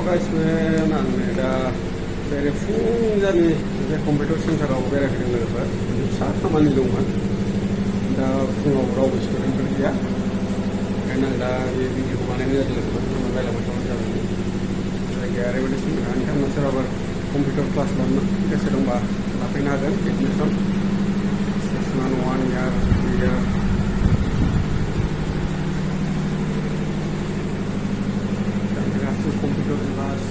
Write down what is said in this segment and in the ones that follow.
गाइसमोन आङो दा बेरे फुंजानि बे कम्पिउटार सेन्टाराव बेरायफैदों लोगोफोर मोनसे फिसा खामानि दंमोन दा फुङाव रावबो स्टुडेन्टफोर गैया ओंखायनो आं दा बे भिडिअखौ बानायनाय जादों लोगोफोर रायलायबाय थाबानो जाबाय जायगाया ओरैबायदि समायना नोंथांमोना सोरबाफोर कम्पिउटार क्लास लानो गोसो दंबा लाफैनो हागोन admission 6 month 1 year 3 year computer class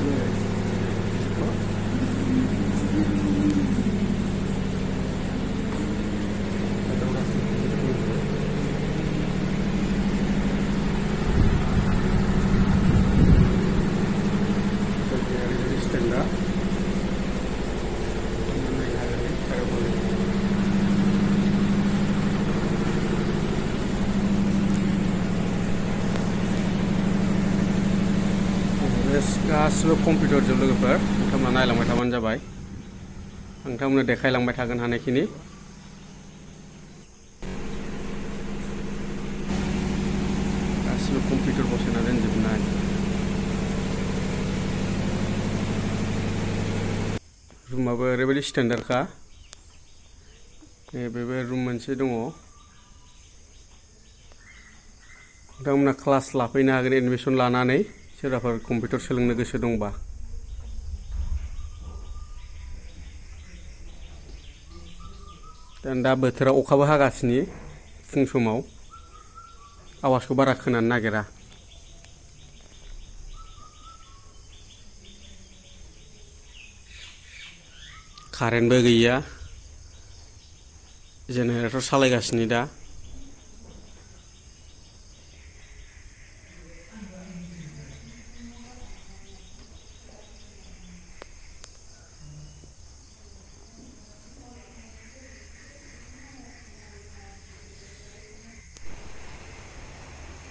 गासिबो कम्पिउटार जोब लोगोफोर नोंथांमोना नायलांबाय थाबानो जाबाय नोंथांमोननो देखायलांबाय थागोन हानायखिनि गासिबो कम्पिउटार बसायना दोनजोबनाय रुमाबो ओरैबायदि स्टेन्डार्डखा बेबो रुम मोनसे दङ नोंथांमोना क्लास लाफैनो हागोन एडमिसन लानानै सोरबाफोर कम्पिउटार सोलोंनो गोसो दंबा दा बोथोरा अखाबो हागासिनो फुं समाव आवाजखौ बारा खोनानो नागिरा कारेन्टबो गैया जेनेरेटर सालायगासिनो दा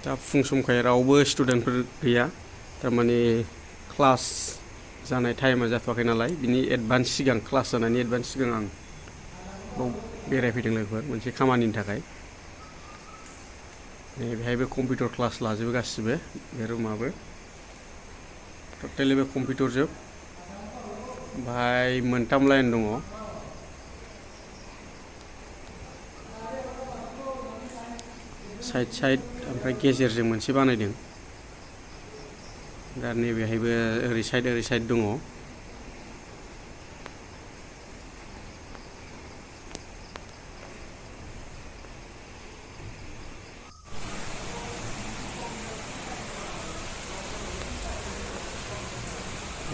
दा फुं समखाय रावबो स्टुडेन्टफोर गैया थारमाने क्लास जानाय टाइमा जाथ'वाखै नालाय बिनि एडभान्स सिगां क्लास जानायनि एडभान्स सिगां आं बाव बेरायफैदों लोगोफोर मोनसे खामानिनि थाखाय बेहायबो कम्पिउटार क्लास लाजोबो गासिबो बे रुमाबो टटेलि बे कम्पिउटार जोब ओमफ्राय मोनथाम लाइन दङ साइड साइड ओमफ्राय गेजेरजों मोनसे बानायदों दा नैबेहायबो ओरै साइड दङ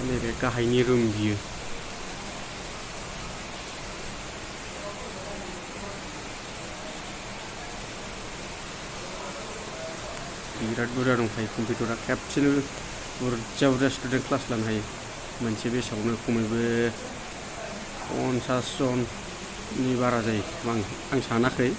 नैबे गाहायनि रुम बियो बिराद बुरजा दंखायो कम्पिउटारा खेबसेनो बुरजा स्टुडेन्ट क्लास लानो हायो मोनसे बेसावनो खमैबो 50 जननि बारा जायो आं सानाखै